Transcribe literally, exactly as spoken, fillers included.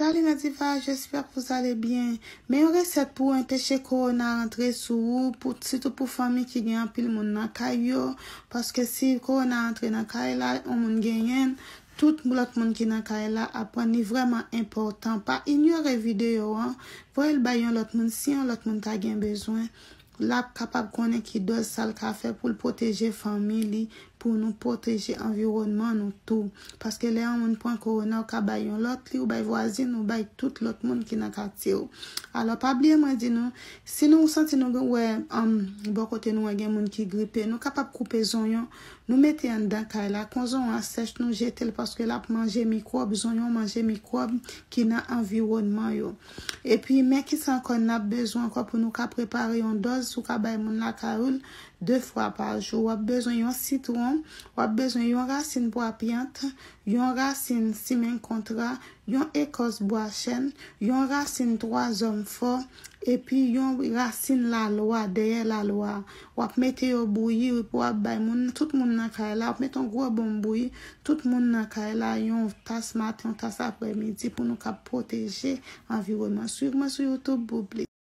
Salut Madiva, j'espère que vous allez bien. Men yon resèt pou enpeche kowona rantre sou ou, pou, sitou pou fanmi ki gen anpil moun nan kay yo, paske si kowona rantre nan kay la, yon moun genyen l, tout lòt moun ki nan kay la ap pran li vrèman enpòtan. Pa inyore videyo an, voye l bay yon lòt moun si yon lòt moun ta gen bezwen. L ap kapab konnen ki dòz sa l ka fè pou l pwoteje fanmi li, pou nou pwoteje anviwònman nou tou. Paske lè yon moun pran kowona, ou ka bay yon lòt li, ou bay vwazin, ou bay tout lòt moun ki nan katye w. Alò, pa bliye mwen di nou, si nou santi nou gen, wè, um, bò kote nou an gen moun ki gripe, nou kapab koupe zonyon, nou mete anndan kay la. Kon zonyon an sèch, nou jete l paske l ap manje mikwòb, zonyon manje mikwòb ki nan anviwònman yo. Epi, men kisa ankò n ap bezwen ankò pou nou ka prepare yon dòz, ou ka bay moun lakay ou l de fwa pa jou. W ap bezwen yon sitwon, w ap bezwen yon rasin pwa pyant, yon rasin simen kontra, yon ekòs bwa chèn, yon rasin twa zòm fò, epi yon rasin lalwa, dèyè lalwa. W ap mete yo bouyi, w ap bay moun, tout moun nan kay la, w ap mete yon gwo bonm bouyi, tout moun nan kay la, yon tas maten, yon tas aprèmidi pou nou ka pwoteje anviwònman. Swiv mwen sou YouTube pou plis.